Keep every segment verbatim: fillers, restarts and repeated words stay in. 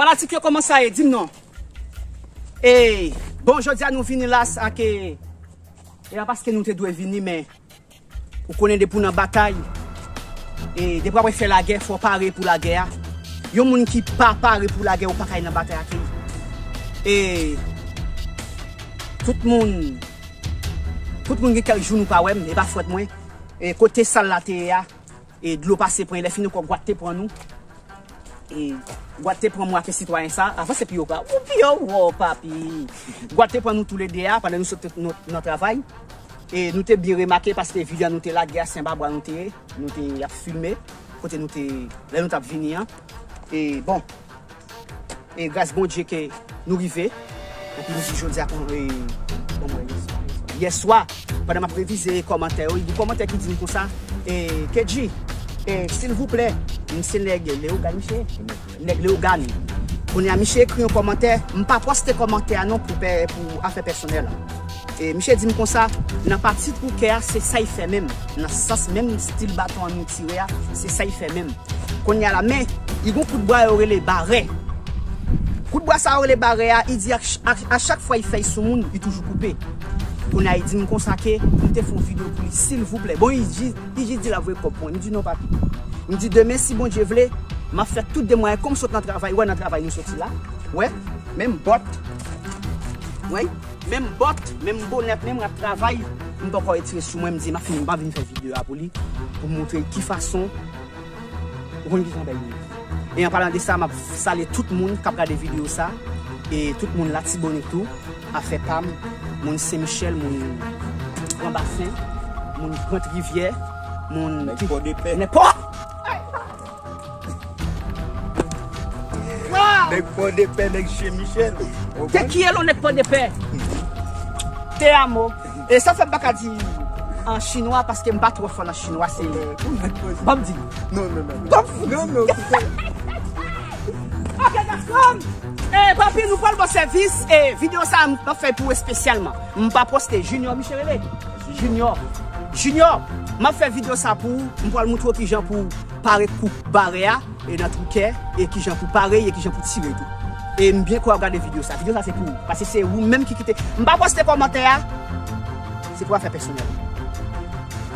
Fanatik yo, kòman sa ye? Di m non. E, bon, jodi a nou vini la, sa ke, e pa paske nou te dwe vini, men ou konnen depi w nan batay, e depi w ap fè lagè, fò w pare pou lagè a. Yon moun ki pa pare pou lagè, ou pa ka nan batay ak li. E tout moun, tout moun gen kèk jou nou pa wè m, e pa fòt mwen. E kote sal la te ye a, e dlo pase pran, lè fini ankò gwat te pran nou. E gwat te pran mwen ak sitwayen sa, avanse pi wo pa. Ou pi wo, papi. Gwat te pran nou toulede a pandan nou sot nan, nan travay. E nou te byen remake paske vil la nou te lage a, Senbabwa nou te ye. Nou te ap filme kote nou te, lè nou t ap vini an. E bon, e gras Bondye ke nou rive. Epi nou di jodi a kon, e, bon, mwen, yèswa, pandan m ap revize kòmantè yo, gen kòmantè ki di m konsa, e, Kedji, e, silvouplè, m se nèg Leyogàn, misye? Nèg Leyogàn. Kounye a, misye ekri yon kòmantè, m pa poste kòmantè a non pou pè, pou afè pèsonèl. E misye di m konsa, nan pati twoukè a, se sa y fè menm. Nan sans menm stil baton an nou tire a, se sa y fè menm. Kounye a la, men, li gon kout bwa yo rele barè. Kout bwa sa yo rele barè a, li di a, a, a chak fwa li fè l sou moun, li toujou koupe. Kounye a, li di m konsa ke m te fè yon videyo pou li, silvouplè. Bon, li di, li jis di l ap voye kòb pou mwen. M di non, papi. M di demen, si Bondye vle, m ap fè tout de mwayen, kòm m sot nan travay, ou wè nan travay nou soti la. Wè, menm bòt. Wè, menm bòt, menm bonèt, menm rad travay. M poko retire sou mwen, m di, m ap fini, m pa vin fè videyo a pou li, pou m montre l ki fason. Ou konn ki jan bagay ye. E an palan de sa, m ap salye tout moun k ap gade videyo sa. E tout moun Latibonit tou, afè pa m, moun Sen Michèl, moun Gran Basen, moun Pwent Rivyè, moun Nèg Pòdepè. Nèg Pò-, Nèg Pòdepè, nèg Sen Michèl. Te quiero, nèg Pòdepè. Te amo. E sa fè m pa ka di an chinwa, paske m pa twò fò nan chinwa, se. Ban m di. Non, non, non, non. Ban m di. Non, non, kite. Ok, gason. E, papi, nou pral ba w sèvis. E, videyo sa, m ap fè pou ou espesyalman. M pa poste. Junior, misye rele. Junior. Junior, m ap fè videyo sa pou ou. M pral montre w kijan pou pare koup barè a, e nan twoukè, e kijan pou pare, e kijan pou tire tou. E m byen kwè w ap gade videyo sa. Videyo sa se pou ou. Paske se ou menm ki kite. M pa poste kòmantè a. Se pou afè pèsonèl.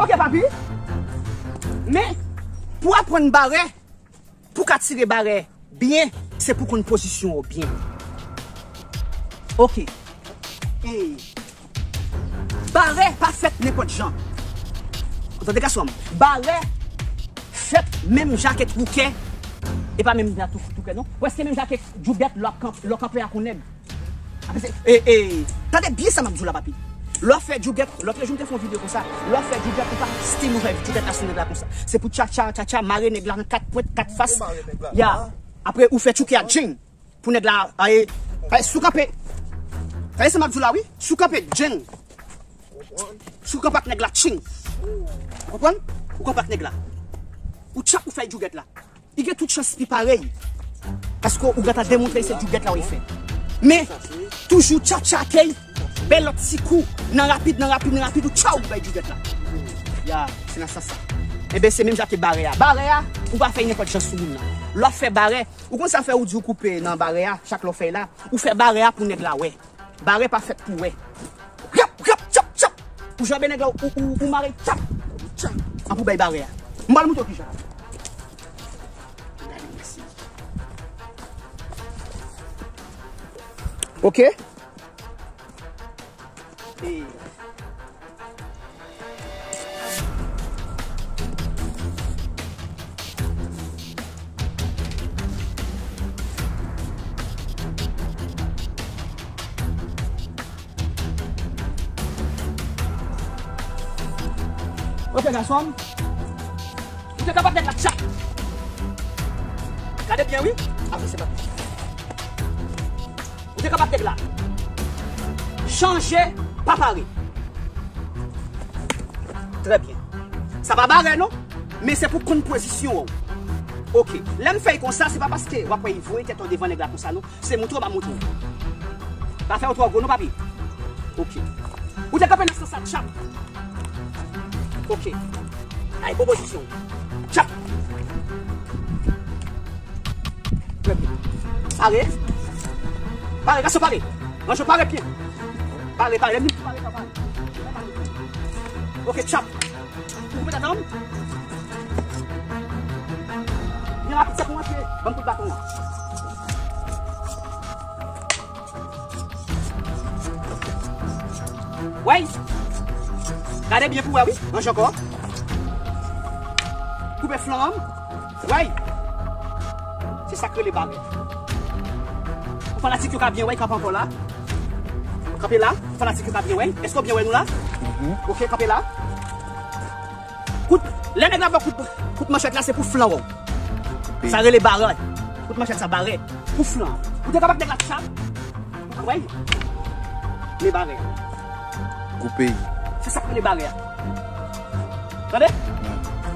Ok, papi. Men, pou aprann barè, pou ka tire barè byen, se pou konn pozisyon w byen. Ok. E barè pa fèt nenpòt jan. Ou tande, gason m? Barè fèt menm jan ke twoukè. E pa menm jan tou-, twoukè, non. Prèske menm jan ke djougèt lè w ap kanp-, lè w kanpe ak yon nèg. Apre se, e, e, tande byen sa m ap di w la, papi. Lè w fè djougèt, lòt jou m te fè yon videyo konsa. Lè w fè djougèt, ou pa stil ou fè djougèt la sou nèg la konsa. Se pou tchatcha, tchatcha, mare nèg la nan kat pwent, kat fas. Ou mare nèg la. Ya. Apre, ou fè tchouke a djeng. Pou nèg la, ay, ay, si w kanpe. Tande sa m ap di w la, wi. Si w kanpe djeng. Si w kanpe ak nèg la, tching. Ou konprann? Ou kanpe ak nèg la. Ou tchap, ou fè djougèt la. Li gen tout chans li parèy. Paske ou gentan demontre se djougèt la w fè. Men, toujou tchatchake, bay lòt ti kou, nan rapid, nan rapid, nan rapid, ou tchaw, ou bay djougèt la. Ya, se nan sans sa. Enben, se menm jan ke barè a. Barè a, ou pa fè nenpòt jan sou moun nan. Lè w fè barè, ou konn sa fè ou di ou koupe nan barè a, chak lè w fè la, ou fè barè a pou nèg la wè. Barè pa fèt pou wè. Rap, rap, tchap, tchap. Ou janbe nèg la, ou, ou, ou mare, tchap, tchap. Apre ou bay barè a. M pral montre w kijan. Ok. E Ok, gason m. Ou te kapab nèg la tchap. Gade byen, wi. Avanse, papi. Ou te kapab nèg la. Chanje, pa pare. Trè byen. Sa pa barè, non. Men se pou konn pozisyon w. Ok. Lè m fè l konsa, se pa paske w ap wè l voye tèt ou devan nèg la konsa, non. Se montre w m ap montre w. Pa fè w twò gwo non, papi. Ok. Ou te kanpe nan sans sa, tchap. Ok. Ay, bon pozisyon. Tchap. Trè byen. Pare. Pare, gason, pare. Ranjè w pare byen. Pare, pare. Lè m di pare, sa pare. Ok, tchap. Ou koupe tèt an m? Byen rapid, se pou mwen fè. Ban m kout baton la. Wey! Gade byen pou wè, wi. Ranjè ankò. Koupe flan an m. Wey! Se sa k rele barè. Pou fanatik yo ka byen wè, kanpe ankò la. Kanpe la. Pou fanatik yo ka byen wè. Èske w byen wè nou la? Ok, kanpe la. Kout, lè nèg la ba w kout, kout manchèt la, se pou flan w. Sa rele barè. Kout manchèt sa, barè. Pou flan. Ou te kapab nèg la tchap. Wey. Men barè. Koupe. Se sa k rele barè. Tande?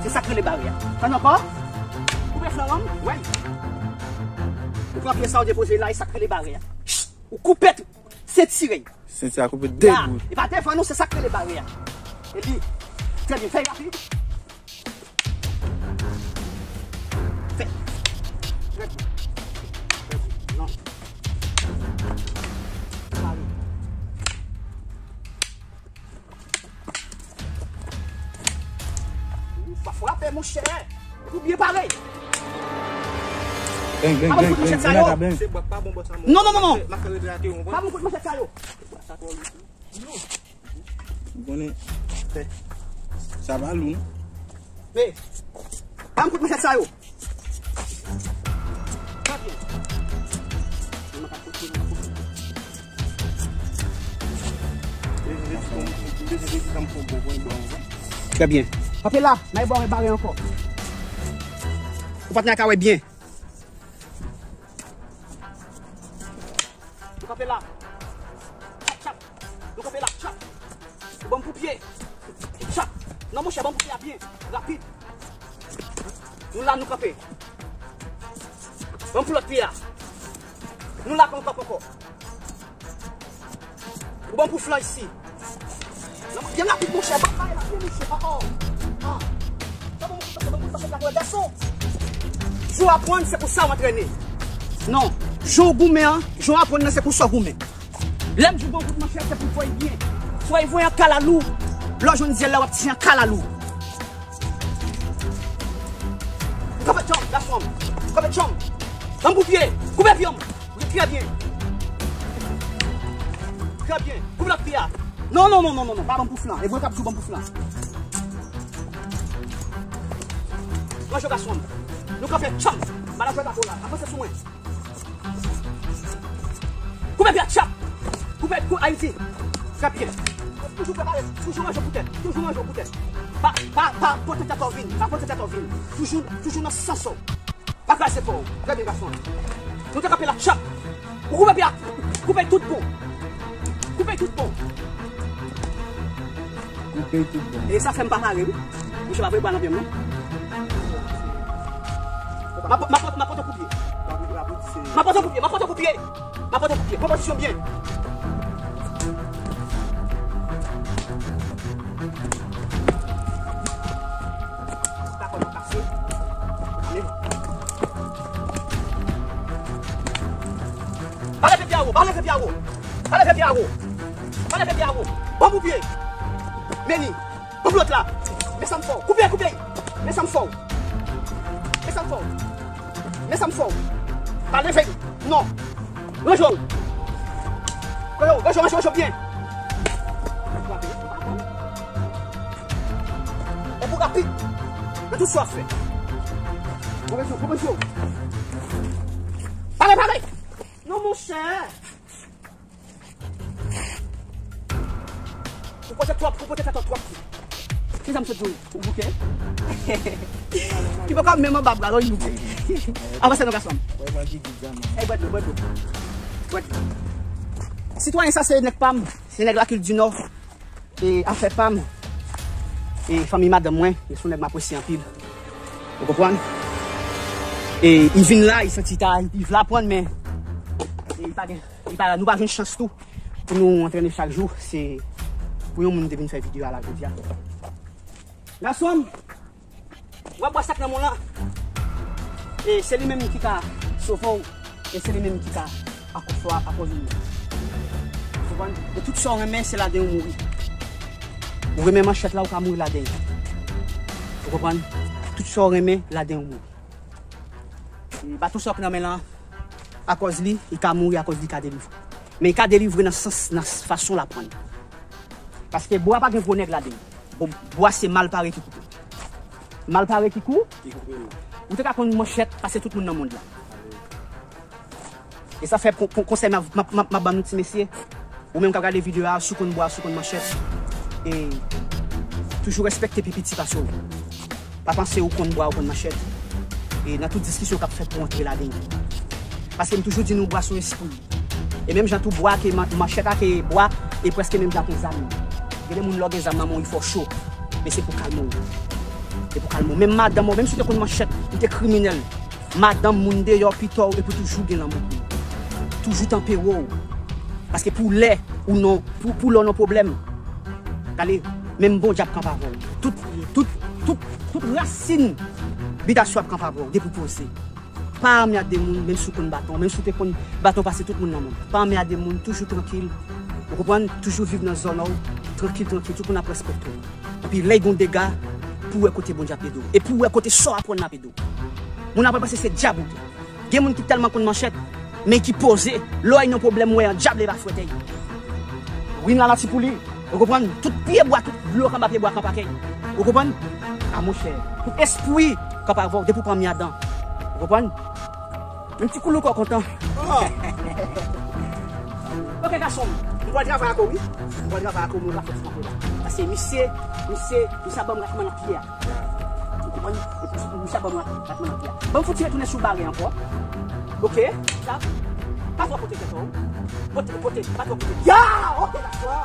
Se sa k rele barè. Tann ankò. Koupe flan an m. Wey. Ou pran pye sa, ou depoze la, e sa k rele barè. Ou koupe tou. Sentire. Senti a koupe de bout. E pa devan nou, se sa k rele barè a. E li, trè byen, fè rapid. Fè. Trè byen. Trè byen. Non. Barè. Ou pa frape, monchè. Ou byen pare. Beng, beng, beng, beng, beng, beng. Non, non, non, non. Pa bon kout manchèt sa yo. Ou konnen, sa pa lou, non? Men, pa m kout manchèt sa yo. Trè byen. Kanpe la, m a ba w barè ankò. Ou pa t nan ka wè byen. Nou kanpe la. Tchap, tchap. Nou kanpe la. Tchap. Ou ban m pou pye. Tchap. Non, monchè, ban m pou pye a byen. Rapid. Nou la, nou kanpe. Ban m pou lòt pye a. Nou la, kanpe ankò. Ou ban m pou flan isi. Non, byen rapid, monchè. Ban m bagay la byen, mesye. Oh, oh. Ah. Sa bon, bon, bon, bon, bon, bon, bon, gason. Jan w aprann, se pou sa w antrene. Non. Jan w goumen an, jan w aprann nan, se pou sa w goumen. Lè m di w ban m kout manchèt, se pou w voye byen. Swa w voye an kalalou. Lè w jwenn zyèl la, w ap tire an kalalou. Kanpe djanm, gason m. Kanpe djanm. Ban m pou pye. Koupe pye m. Wi, trè byen. Trè byen. Koupe lòt pye a. Non, non, non, non, non, non. Pa ban m pou flan. E mwen k ap di w ban m pou flan. Manje gason m. Nou kanpe djanm. Malajwèt la pou la. Avanse sou mwen. Koupe pye a, tchap! Koupe, kou, Ayiti. Trè byen. Toujou prepare, toujou ranje w pou tèt, toujou ranje w pou tèt. Pa, pa, pa pote tèt ou vin, pa pote tèt ou vin. Toujou, toujou nan sans ou. Pa kraze kò w. Trè byen, gason. Nou te kanpe la, tchap! Ou koupe pye a, koupe tout bon. Koupe tout bon. Koupe tout bon. E sa fè m pa pare, wi. Misye pa voye bwa nan pye m, non. M ap, m ap, m ap pote kout pye. M ap pote kout pye, m ap pote kout pye. M ap pote kout pye. Pran pozisyon byen. Pa leve pye a wo, pa leve pye a wo. Pa leve pye a wo. Pa leve pye a wo. Ban m pou pye. Meni. Ban m lòt la. Men sa m fè w. Koupe, koupe. Men sa m fè w. Men sa m fè w. Men sa m fè w. Pa leve. Non. Ranje w. Ranje w, ranje w, ranje w byen. E pou rapid. Nan tout sa w ap fè. Pran pozisyon, pran pozisyon. Pare, pare. Non, monchè. Ou pote twòp, ou pote tèt ou twòp. Kisa m sot di w? Ou bouke? Li poko menm anba bra l, wi, li bouke. Avanse non, gason m. Ey, bwè dlo, bwè dlo. Bwè dlo. Sitwayen sa se nèg pa m, se nèg Lakil di Nò. E afè pa m. E fanmi madanm mwen, yo se yon nèg m apresye anpil. Ou konprann? E li vin la, li santi ta, li vle aprann, men e li pa gen, li pa, nou pa jwenn chans tou pou nou antrene chak jou. Se pou yon moun m te vin fè videyo a la jodi a. Gason m, w ap bwè sa k nan men w lan. E se li menm ki ka sove w. E se li menm ki ka akòz ou, akòz ou. Ou konprann? E tout sa w renmen, se ladan yo mouri. Ou renmen manchèt la, ou ka mouri ladan yo. Ou konprann? Tout sa w renmen, ladan yo mouri. E baton sa w k nan men lan, akòz li, li ka mouri, akòz li ka delivre. Men li ka delivre nan sans, nan fason l aprann. Paske bwa pa gen gwo nèg ladan l. Bon, bwa se malpare ki koupe. Malpare ki kou? Ki koupe l. Ou te ka konn manchèt pase tout moun nan mond la. E sa fè kon-, kon-, konsèy m ap, m ap, m ap, m ap ban nou ti mesye. Ou menm k ap gade videyo a, si w konn bwa, si w konn manchèt, e toujou respekte pi piti pase w. Pa panse ou konn bwa, ou konn manchèt. E nan tout diskisyon k ap fèt pou antre ladan l. Paske m toujou di nou bwa se yon espri. E menm jan tou bwa ke man-, manchèt ak bwa, e prèske menm jan ak yon zam. Gen de moun lè w gen zam nan men w, li fè w cho. Men se pou kalme w. Se pou kalme w. Menm madanm ou, menm si w te konn manchèt, ou te kriminèl. Madanm, moun deyò, pito w, epi w toujou gen lanmou pou li. Toujou tanpere w. Paske pou lè ou non, pou, pou lè w nan pwoblèm, gade, menm Bondye ap kanpe avè w. Tout, tout, tout, tout rasin bitasyon ap kanpe avè w, depi w poze. Pa anmède moun, menm si w konn baton, menm si w te konn baton pase tout moun nan mond. Pa anmède moun, toujou trankil. Ou konprann? Toujou viv nan zòn ou, trankil, trankil, tout moun ap respekte w. Epi lè gen dega, pou w wè kote Bondye ap ede w. E pou w wè kote sa w aprann ap ede w. Moun ap panse se dyab ou te. Gen moun ki tèlman konn manchèt, men ki poze, lè w nan pwoblèm, wè yon dyab leve a fwètèy. Win la nati pou li. Ou konprann? Tout pye bwa, tout dlo k anba pye bwa k anpakèy. Ou konprann? A monchè, tout espri k ap avè w, depi w pa anmèdan. Ou konprann? Menm ti koulou kò kontan. Oh. Ok, gason m, m pral travay ak ou, wi. M pral travay ak ou, mwen pa fè ti kanpe la. Paske misye, misye, misye ap ban m ratman nan pye a. Ou konprann? Epi misye ap ban m ratman nan pye a. Ban m fouti retounen sou bare ankò. Ok, sa. Pa twò pote tèt ou. Pote, pote, pa twò pote. Ya! Ok, dakò.